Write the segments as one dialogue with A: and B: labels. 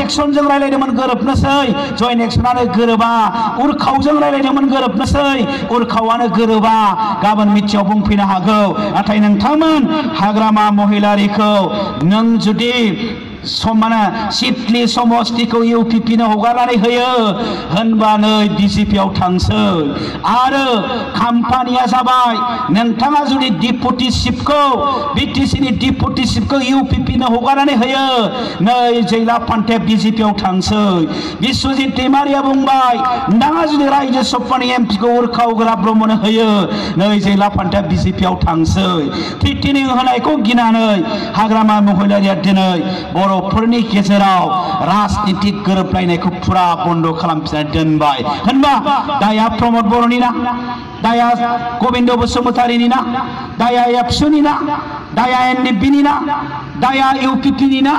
A: एक्सनजों रायलायदोंमोन गोरोबनोसै joint एक्सनानो गोरोबा उरखावजों रायलायदोंमोन गोरोबनोसै उरखावानो गोरोबा गाबोन मिथियाव बुंफैनो हागौ नाथाय नोंथांमोन हाग्रामा महिलारिखौ नों जुदि समाना सिटलि समस्तिखौ इउपिपिनो हगारनानै होयो होनबा नै बिजेपियाव थांसै आरो खाम्फानिया जाबाय नोंथाङा जुदि डिपुटिशिपखौ बिटिसिनि डिपुटिशिपखौ इउपिपिनो हगारनानै होयो नै जैला पान्थे बिजेपियाव थांसै बिश्वजित दैमारिया बुंबाय नोंथाङा जुदि रायजो सभानि एमपिखौ उरखाव गोरा ब्रह्मनो होयो नै जैला पान्थे बिजेपियाव थांसै थ्रेटेनिं होनायखौ गिनानै हाग्रामा महिलारिया दिनै बर'फोरनि गेजेराव राजनीतिक गोरोबलायनायखौ फुरा बन्द खालामफिननानै दोनबाय होनबा दाया प्रमद बर'नि ना दाया गबिन्द बसुमतारीनि ना दाया एबसुनि ना दाया एनडिएफबि ना दाया इउपिपि ना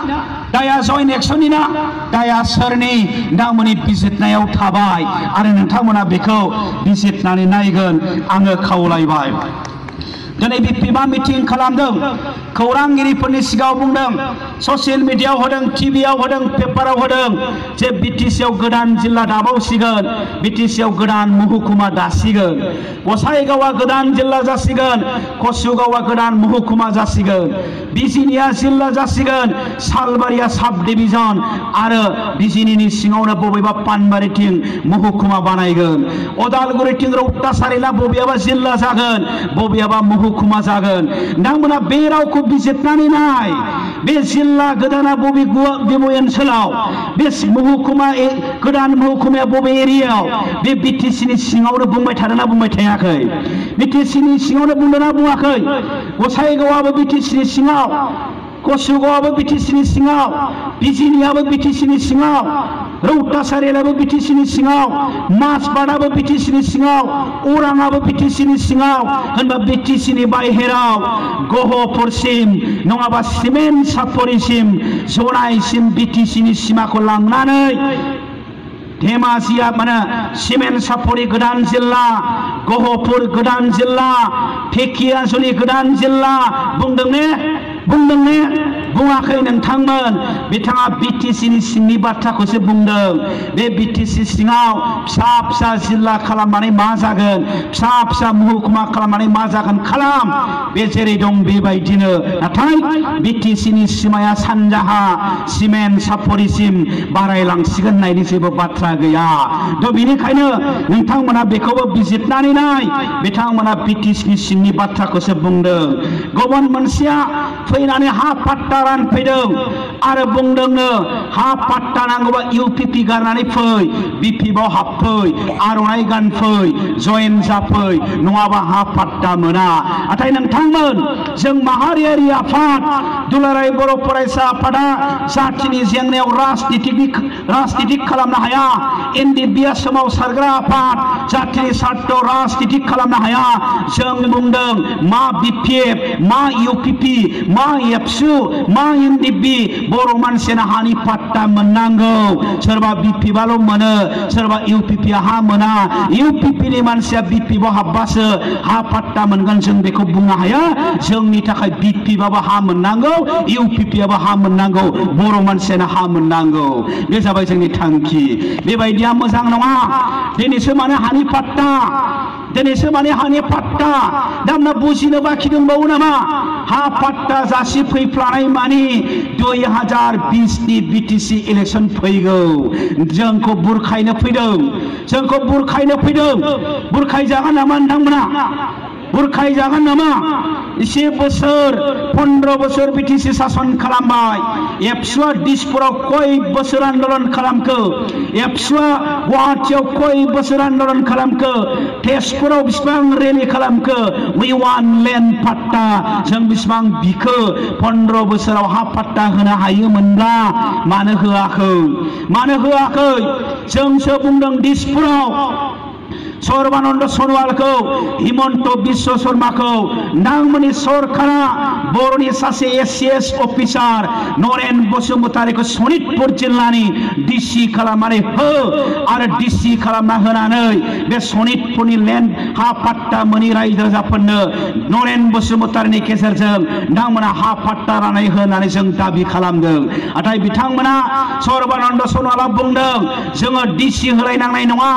A: दाया जयेन्ट एक्सननि ना दाया सोरनि नोंथांमोननि बिजिरनायाव थाबाय आरो नोंथांमोना बेखौ बिजिरनानै नायगोन आङो खावलायबाय दिनै बिपिमा मिटिं खालामदों खौरांगिरिफोरनि सिगाङाव बुंदों ससियेल मिडियायाव होदों टिभियाव होदों पेपाराव होदों जे बिटिसिआव गोदान जिल्ला दाबावसिगोन बिटिसिआव गोदान महकुमा दासिगोन गसाइगावआ गोदान जिल्ला जासिगोन कसुगावआ गोदान महकुमा जासिगोन बिजिनिया जिल्ला जासिगोन सालबारिया साब डिभिजन आरो बिजिनिनि सिङावनो बबेबा पानबारिथिं महकुमा बानायगोन अदालगुरिथिं रौता सारिला बबेयाबा जिल्ला जागोन बबेयाबा महकुमा जागोन नोंथांमोना बे रावखौ बिजिरनानै नाय बे जिल्ला गोदाना बबे ओनसोलाव बे महकुमा गोदान महकुमाया बबे एरियायाव बे बिटिसिनि सिङावनो बुंबाय थादोंना बुंबाय थायाखै बिटिसिनि सिङावनो बुंदोंना बुङाखै गसाइगावआबो बिटिसिनि सिङाव कसुगावआबो बिटिसिनि सिङाव बिजिनियाबो बिटिसिनि सिङाव रौता सारियाबो बिटिसिनि सिङाव माजबाटआबो बिटिसिनि सिङाव अराङाबो बिटिसिनि सिङाव होनबा बिटिसिनि बाहेराव गहपुरसिम नङाबा सिमेन्ट सापरिसिम जनाइसिम बिटिसिनि सिमाखौ लांनानै धेमाजिया माने सिमेन्ट सापरि गोदान जिल्ला गहपुर गोदान जिल्ला धेकियाजुलि गोदान जिल्ला बुंदों ने बुङाखै नोंथांमोन बिथाङा बिटिसिनि सिंनि बाथ्राखौसो बुंदों बे बिटिसि सिङाव फिसा फिसा जिल्ला खालामनानै मा जागोन फिसा फिसा महकुमा खालामनानै मा जागोन खालाम बे जेरै दं बेबायदिनो नाथाय बिटिसिनि सिमाया सानजाहा सिमेन्ट सापरिसिम बारायलांसिगोन होननायनि जेबो बाथ्रा गैया थ' बेनिखायनो नोंथांमोना बेखौबो बिजिरनानै नाय बिथांमोना बिटिसिनि सिंनि बाथ्राखौसो बुंदों गुबुन मोनसेया फैनानै हा पाट्टा रानफैदों आरो बुंदोंनो हा पाट्टा नांगौबा इउपिपि गारनानै फै बिपिएफआव हाबफै आर'नाइ गानफै जयेन जाफै नङाबा हा पाट्टा मोना नाथाय नोंथांमोन जों माहारियारि आफाद दुलाराय बर' फरायसा आफादा जाथिनि जेंनायाव राजनितिक खालामनो हाया एनडिएफबिआ सोमावसारग्रा आफाद जाथिनि सार्थ राजनितिक खालामनो हाया जों बुंदों मा बिपिएफ मा इउपिपि मा एबसु मा एनडिएफबि बर' मानसियानो हानि पाट्टा मोननांगौ सोरबा बिपिएफआल' मोनो सोरबा इउपिपिआ हा मोना इउपिपिनि मानसिया बिपिएफआव हाबबासो हा पाट्टा मोनगोन जों बेखौ बुंनो हाया जोंनि थाखाय बिपिएफआबो हा मोननांगौ इउपिपिआबो हा मोननांगौ बर' मानसियानो हा मोननांगौ बे जाबाय जोंनि थांखि बेबायदिया मोजां नङा दिनैसो माने हानि पाट्टा दिनैसो माने हानि पाट्टा दामना बुजिनो बाखि दंबावो नामा हा पाट्टा जासि फैफ्लानाय मानि 2020नि बिटिसि इलेक्शन फैगौ जोंखौ बुरखायनो फैदों बुरखायजागोन नामा नोंथांमोना बुरखायजागोन नामा इसे बोसोर 15 बोसोर बिटिसि शासन खालामबाय एबसुआ दिसपुराव कय बोसोर आन्दोलन खालामखो एबसुआ गुवाहाटीयाव कय बोसोर आन्दोलन खालामखो तेजपुराव बिसिबां रेलि खालामखो वी वान लेन्ड पाट्टा जों बिसिबां बिखो 15 बोसोराव हा पाट्टा होनो हायोमोनब्ला मानो होआखै जोंसो बुंदों दिसपुराव सर्बानन्द सनोवालखौ हिमन्त बिश्व शर्माखौ नोंथांमोननि सरकारा बर'नि सासे एसीएस अफिसार नरेन बसुमतारीखौ सनितपुर जिल्लानि डिसि खालामनानै हो आरो डिसि खालामना होनानै बे सनितपुरनि लेन्ड हा पाट्टा मोनि रायजो राजाफोरनो नरेन बसुमतारीनि गेजेरजों नोंथांमोना हा पाट्टा राननानै होनानै जों दाबि खालामदों। नाथाय बिथांमोना सर्बानन्द सनोवाला बुंदों जोङो डिसि होलायनांनाय नङा,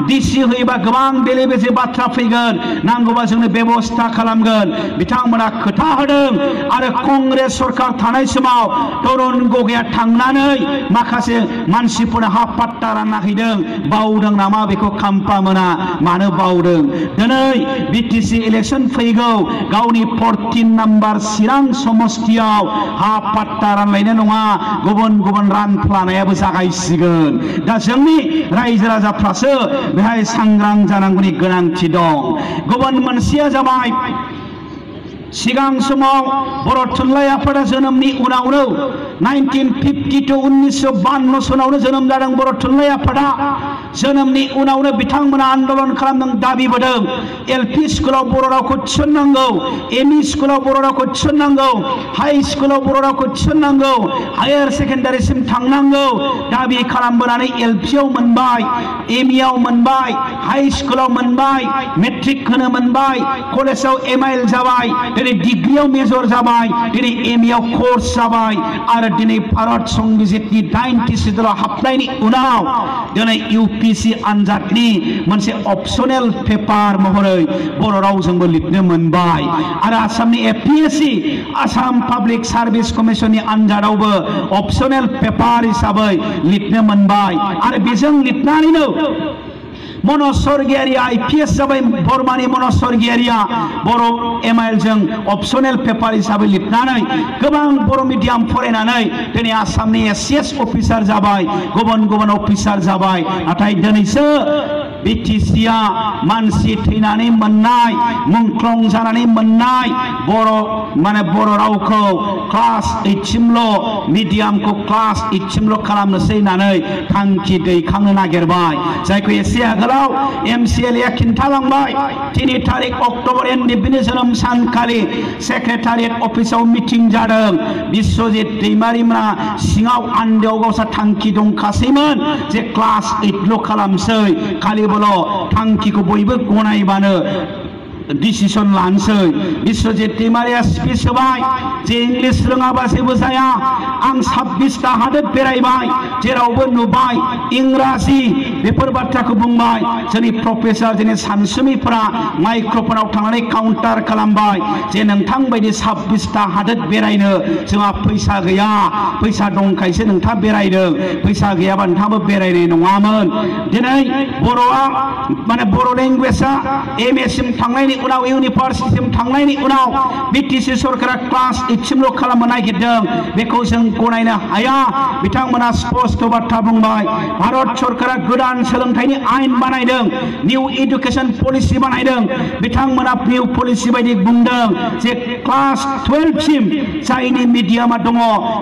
A: डिसि होयोबा गोबां बेले बेजे बाथ्रा फैगोन, नांगौबा जोंनो बेबस्था खालामगोन। बिथांमोना खोथा होदों आरो कंग्रेस सरकार थानाय समाव तरुण गगैया थांनानै माखासे मानसिफोरनो हा पाट्टा रानना हैदों। बावदों नामा बेखौ खाम्फा मोना मानो बावदों? दिनै बिटिसि इलेक्शन फैगौ, गावनि 14 नम्बर चिरां समस्तियाव हा पाट्टा रानलायनो नङा, गुबुन गुबुन रानफ्लानायाबो जागायसिगोन। दा जोंनि रायजो राजाफ्रासो बेहाय सांग्रां जानांगौनि गोनांथि दं। गुबुन मोनसेया जाबाय सिगां समाव बर' थुनलाइ आफादा जोनोमनि उनावनो 1952 1952 सनावनो जोनोम जादों बर' थुनलाइ आफादा। जोनोमनि उनावनो बिथांमोना आन्दोलन खालामदों, दाबिबोदों एलपि स्कुलाव बर' रावखौ थिसननांगौ, एमइ स्कुलाव बर' रावखौ थिसननांगौ, हाई स्कुलाव बर' रावखौ थिसननांगौ, हायार सेकेन्डारिसिम थांनांगौ दाबि खालामबोनानै एलपिआव मोनबाय, एमइआव मोनबाय, हाई स्कुलाव मोनबाय, मेट्रिक होनो मोनबाय, कलेजाव एमआइएल जाबाय, दिनै डिग्रियाव मेजर जाबाय, दिनै एमइआव कर्स जाबाय आरो दिनै भारत संबिजितनि 90 सिडुलाव हाबनायनि उनाव दिनै इउपिएससि आनजादनि मोनसे अपसनेल पेपार महरै बर' रावजोंबो लिरनो मोनबाय आरो आसामनि एपिएससि आसाम पाब्लिक सार्भिस कमिशननि आनजादावबो अपसनेल पेपार हिसाबै लिरनो मोनबाय आरो बेजों लिरनानैनो मनज स्वर्गियारिया आईपीएस जाबाय। बर्मानि मनज स्वर्गियारिया बर' एमआइएल जों अपसनेल पेपार हिसाबै लिरनानै गोबां बर' मिडियाम फरायनानै दिनै आसामनि एसीएस अफिसार जाबाय, गुबुन गुबुन अफिसार जाबाय। नाथाय दिनैसो बिटिसिआ मानसि थैनानै मोननाय, मुंख्लं जानानै मोननाय बर' रावखौ क्लास 8 सिमल' मिडियामखौ क्लास 8 सिमल' खालामनोसै होननानै थांखि दैखांनो नागिरबाय। जायखौ एसे आगोलाव एमसिएलए खिन्थालांबाय 3 तारिख अक्ट'बर एनडिएफबिनि जोनोम सानखालि सेक्रेटारियेट अफिसाव मिटिं जादों। बिश्वजित दैमारिमोना सिङाव आन्दोआव गावसा थांखि दंखासैमोन जे क्लास 8ल' खालामसै, खालिबोल' थांखिखौ बयबो गनायबानो डिसिसन लानोसै। बिश्वजित दैमारिया स्पिच होबाय जे इंलिश रोङाबा जेबो जाया, आं 26टा हादोर बेरायबाय, जेरावबो नुबाय इंराजि, बेफोर बाथ्राखौ बुंबाय। जोंनि प्रफेसर जोंनि सानसुमैफोरा माइक्र'फनाव थांनानै काउन्टार खालामबाय जे नोंथां बायदि 26टा हादोर बेरायनो जोंहा फैसा गैया, फैसा दंखायसो नोंथाङा बेरायदों, फैसा गैयाबा नोंथाङाबो बेरायनाय नङामोन। दिनै बर'आ बर' लेंगुवेजआ एमए सिम थांनायनि उनाव इउनिभार्सिटिसिम थांनायनि उनाव बिटिसि सरकारा क्लास 8 सिमल' खालामनो नागिरदों, बेखौ जों गनायनो हाया। बिथांमोना स्पष्ट बाथ्रा बुंबाय। भारत सरकारा गोदान सोलोंथाइनि आयेन बानायदों, निउ एडुकेशन पलिसि बानायदों। बिथांमोना निउ पलिसि बायदि बुंदों जे क्लास 12 सिम जायनि मिडियामा दङ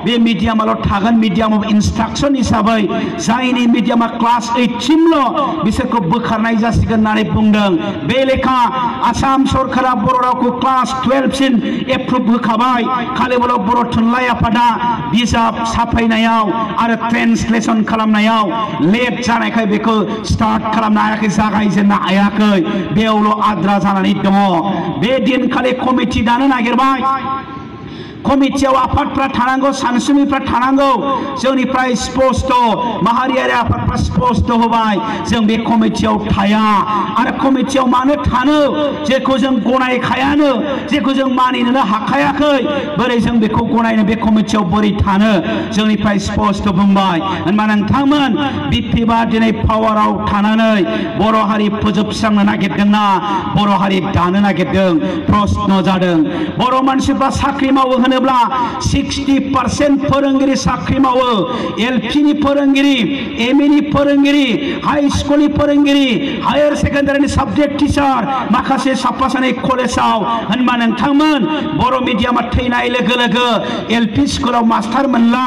A: बे मिडियामाल' थागोन, मिडियाम अफ इन्सट्राक्सन हिसाबै जायनि मिडियामा क्लास 8 सिमल' बिसोरखौ बोखारनाय जासिगोन होननानै बुंदों। बे लेखा आसाम सरकारा बर' रावखौ क्लास 12 सिम एप्रुभ होखाबाय। खालिबोल' बर' थुनलाइ आफादा बिजाब साफायनायाव आरो ट्रेन्सलेसन खालामनायाव लेट जानायखाय बेखौ स्टार्ट खालामनो हायाखै, जागायजेननो हायाखै, बेयावल' आद्रा जानानै दङ। बे दिनखालि कमिटि दानो नागिरबाय। कमिटियाव आफादफ्रा थानांगौ, सानसुमैफ्रा थानांगौ। जोंनिफ्राय स्पष्ट माहारियारि आफादफ्रा स्पष्ट होबाय जों बे कमिटियाव थाया आरो कमिटियाव मानो थानो, जेखौ जों गनायखायानो, जेखौ जों मानिनोनो हाखायाखै, बोरै जों बेखौ गनायनो, बे कमिटियाव बोरै थानो, जोंनिफ्राय स्पष्ट बुंबाय। होनबा नोंथांमोन बिपिबा दिनै पावाराव थानानै बर' हारि फोजोबस्रांनो नागिरदोंना बर' हारि दानो नागिरदों? प्रश्न जादों। बर' मानसिफ्रा साख्रि मावो होनोब्ला 60% फोरोंगिरि साख्रि मावो एलपि नि फोरोंगिरि एमइ नि फोरोंगिरि हाई स्कुल नि फोरोंगिरि हायर सेकेन्डारि नि साबजेक्ट टिचार माखासे साफा सानै कलेजाव होनबा नोंथांमोन बर' मिडियामा थैनाय लोगो लोगो एलपि स्कुलाव मास्टार मोनला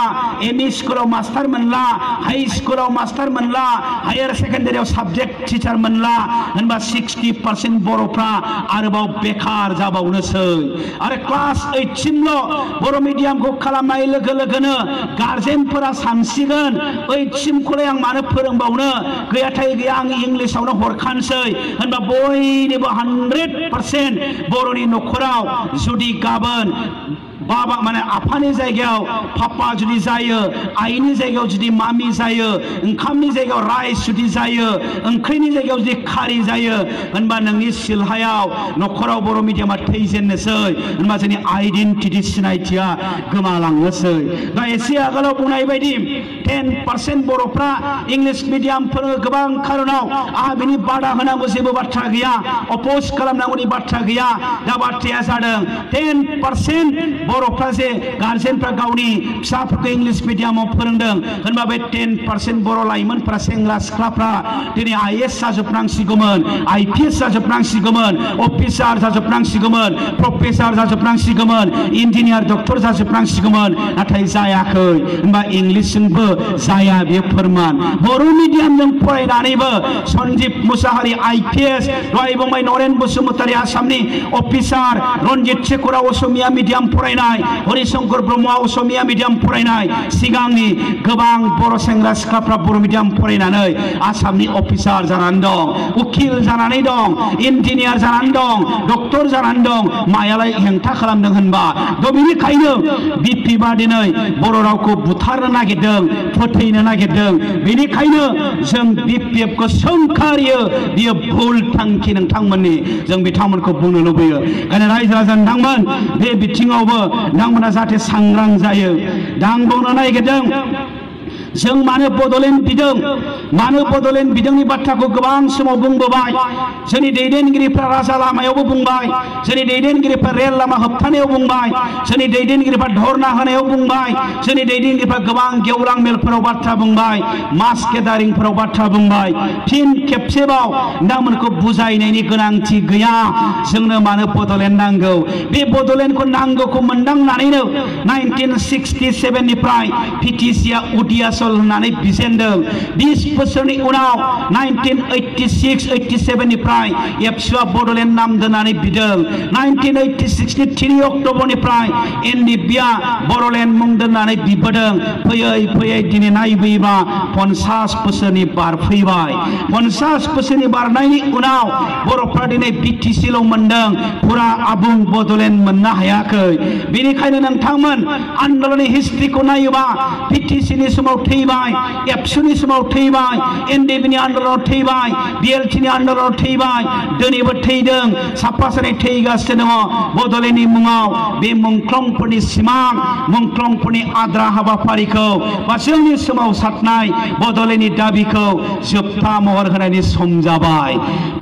A: एमइ स्कुलाव मास्टार मोनला हाई स्कुलाव मास्टार मोनला हायर सेकेन्डारियाव साबजेक्ट टिचार मोनला होनबा 60% बर'फ्रा आरोबाव बेकार जाबावनोसै आरो क्लास 8 सिमल' बर' मिडियामखौ खालामनाय लोगो लोगोनो गार्जेनफोरा सानसिगोन 8 सिमखौलाय आं मानो फोरोंबावनो गैयाथाय गैया आं इंलिसावनो हरखानोसै होनबा बयनिबो 100% बर'नि न'खराव जुदि गाबोन बाबा माने आफानि जायगायाव पापा जुदि जायो आइनि जायगायाव जुदि मामि जायो ओंखामनि जायगायाव राइस जुदि जायो ओंख्रिनि जायगायाव जुदि खारि जायो होनबा नोंनि सिलहायाव न'खराव बर' मिडियामा थैजेननोसै होनबा जोंनि आइडेन्टिटि सिनायथिया गोमालांनोसै दा एसे आगोलाव बुंनाय बायदि 10% बर'फ्रा इंलिश मिडियाम फोरोङो गोबां खारनाव आहा बिनि बादा होनांगौ जेबो बाथ्रा गैया अपोज खालामनांगौनि बाथ्रा गैया दा बाथ्राया जादों 10% बर'फ्रा जे गार्जेनफ्रा गावनि फिसाफोरखौ इंलिश मिडियामाव फोरोंदों होनबा बे 10% बर' लाइमोनफ्रा सेंग्रा सिख्लाफ्रा दिनै आइएएस जाजोबनांसिगौमोन आइपिएस जाजोबनांसिगौमोन अफिसार जाजोबनांसिगौमोन प्रफेसार जाजोबनांसिगौमोन इन्जिनियार डक्टर जाजोबनांसिगौमोन नाथाय जायाखै होनबा इंलिशजोंबो जाया बे फोरमान बर' मिडियामजों फरायनानैबो सन्जीब मुसाहारि आइपिएस दहाय बुंबाय नरेन बसुमतारी आसामनि अफिसार रनजित शेखरा असमिया मिडियाम फरायनाय हरिशंकर ब्रह्मआ असमिया मिडियाम फरायनाय सिगांनि गोबां बर' सेंग्रा सिख्लाफ्रा बर' मिडियाम फरायनानै आसामनि अफिसार जानानै दं उकिल जानानै दं इन्जिनियार जानानै दं डक्टर जानानै दं मायालाय हेंथा खालामदों होनबा थ' बेनिखायनो बिपिबा दिनै बर' रावखौ बुथारनो नागिरदों फोथैनो नागिरदों बेनिखायनो जों बिपिएफखौ सोंखारियो बियो भुल थांखि नोंथांमोननि जों बिथांमोनखौ बुंनो लुबैयो ओंखायनो रायजो राजा नोंथांमोन बे बिथिङावबो नोंथांमोना जाहाथे सांग्रां जायो दा आं बुंनो नागिरदों जों मानो बड'लेण्ड बिदों मानो बड'लेण्ड बिदोंनि बाथ्राखौ गोबां समाव बुंबोबाय जोंनि दैदेनगिरिफ्रा राजा लामायावबो बुंबाय जोंनि दैदेनगिरिफ्रा रेल लामा होबथानायाव बुंबाय जोंनि दैदेनगिरिफ्रा धरना होनायाव बुंबाय जोंनि दैदेनगिरिफ्रा गोबां गेवलां मेलफोराव बाथ्रा बुंबाय मास गेदारिंफोराव बाथ्रा बुंबाय फिन खेबसेबाव नोंथांमोनखौ बुजायनायनि गोनांथि गैया जोंनो मानो बड'लेण्ड नांगौ बे बड'लेण्डखौ नांगौखौ मोनदांनानैनो 1967 निफ्राय पिटिसिआ उदियास होननानै बिजेनदों 20 बोसोरनि उनाव 1986-87 निफ्राय एबसुआ बड'लेण्ड नाम दोननानै बिदों 1986 नि 3 अक्ट'बरनिफ्राय एनडिएफबिआ बड'लेण्ड मुं दोननानै बिबोदों फैयै फैयै दिनै नायबोयोबा 50 बोसोरनि बारफैबाय 50 बोसोरनि बारनायनि उनाव बर'फ्रा दिनै बिटिसिल' मोनदों फुरा आबुं बड'लेण्ड मोननो हायाखै बेनिखायनो नोंथांमोन आन्दलननि हिस्ट्रिखौ नायोबा बिटिसिनि समाव थैबाय एबसुनि समाव थैबाय एनडिएफबिनि आन्दलनाव थैबाय बिएलटिनि आन्दलनाव थैबाय दिनैबो थैदों साफा सानै थैगासिनो दङ बड'लेण्डनि मुङाव बे मुंख्लंफोरनि सिमां मुंख्लंफोरनि आद्रा हाबाफारिखौ बा जोंनि सोमावसारनाय बड'लेण्डनि दाबिखौ जोबथा महर होनायनि सम जाबाय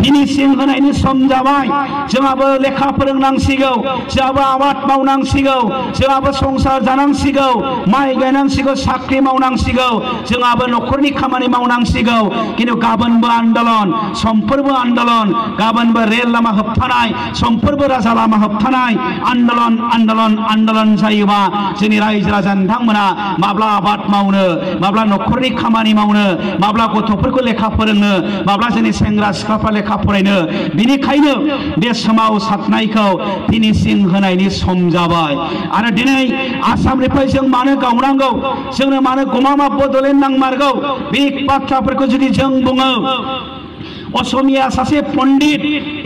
A: फिनिशिं होनायनि सम जाबाय जोंहाबो लेखा फोरोंनांसिगौ जोंहाबो आबाद मावनांसिगौ जोंहाबो संसार जानांसिगौ माइ गायनांसिगौ साख्रि मावनांसिगौ जोंहाबो न'खरनि खामानि मावनांसिगौ किन्तु गाबोनबो आन्दलन समफोरबो आन्दलन गाबोनबो रेल लामा होबथानाय समफोरबो राजा लामा होबथानाय आन्दलन आन्दलन आन्दलन जायोबा जोंनि रायजो राजा नोंथांमोना माब्ला आबाद मावनो माब्ला न'खरनि खामानि मावनो माब्ला गथ'फोरखौ लेखा फोरोंनो माब्ला जोंनि सेंग्रा सिख्लाफ्रा लेखा फरायनो बेनिखायनो बे सोमावसारनायखौ फिनिशिं होनायनि सम जाबाय आरो दिनै आसामनिफ्राय जों मानो गावनांगौ जोंनो मानो गमामा बड'लेण्ड नांमारगौ बे बाथ्राफोरखौ जुदि जों बुङो असमिया सासे पंडित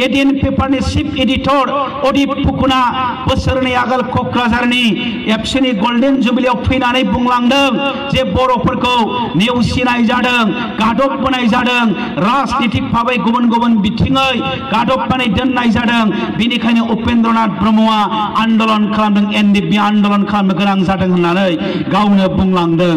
A: एडिएन पेपारनि चीफ एडिटर अदीप फुकना बोसोरनै आगोल क'क्राझारनि एबसुनि गल्डेन जुबिलियाव फैनानै बुंलांदों जे बर'फोरखौ नेवसिनाय जादों गादबबोनाय जादों राजनीतिक भाबै गुबुन गुबुन बिथिङै गादबनानै दोननाय जादों बेनिखायनो उपेन्द्रनाथ ब्रह्मआ आन्दलन खालामदों एनडिएफबि आन्दलन खालामनो गोनां जादों होननानै गावनो बुंलांदों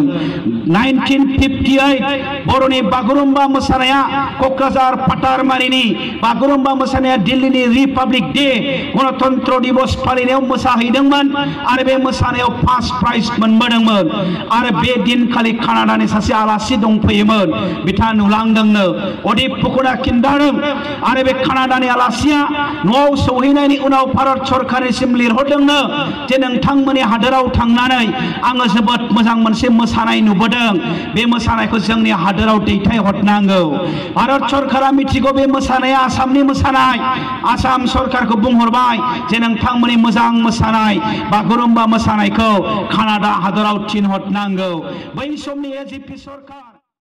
A: 1958 बर'नि बागुरुम्बा मोसानाया क'क्राझार पाटारमारिनि बागुरुम्बा मोसानाया दिल्लीनि रिपाब्लिक डे गणतन्त्र दिवस फालिनायाव मोसाहैदोंमोन आरो बे मोसानायाव फार्स्ट प्राइज मोनबोदोंमोन आरो बे दिनखालि कानाडानि सासे आलासि दंफैयोमोन बिथाङा नुलांदोंनो अदिप फुकना खिन्थादों आरो बे कानाडानि आलासिया न'आव सौहैनायनि उनाव भारत सरकारनिसिम लिरहरदोंनो जे नोंथांमोननि हादोराव थांनानै आङो जोबोद मोजां मोनसे मोसानाय नुबोदों बे मोसानायखौ जोंनि हादोराव दैथायहरनांगौ भारत सरकारा मिथिगौ बे मोसानाया आसामनि मोसानाय आसाम सरकारखौ बुंहरबाय जे नोंथांमोननि मोजां मोसानाय बागुरुम्बा मोसानायखौ कानाडा हादोराव थिनहरनांगौ बै समनि एजिपि सरकार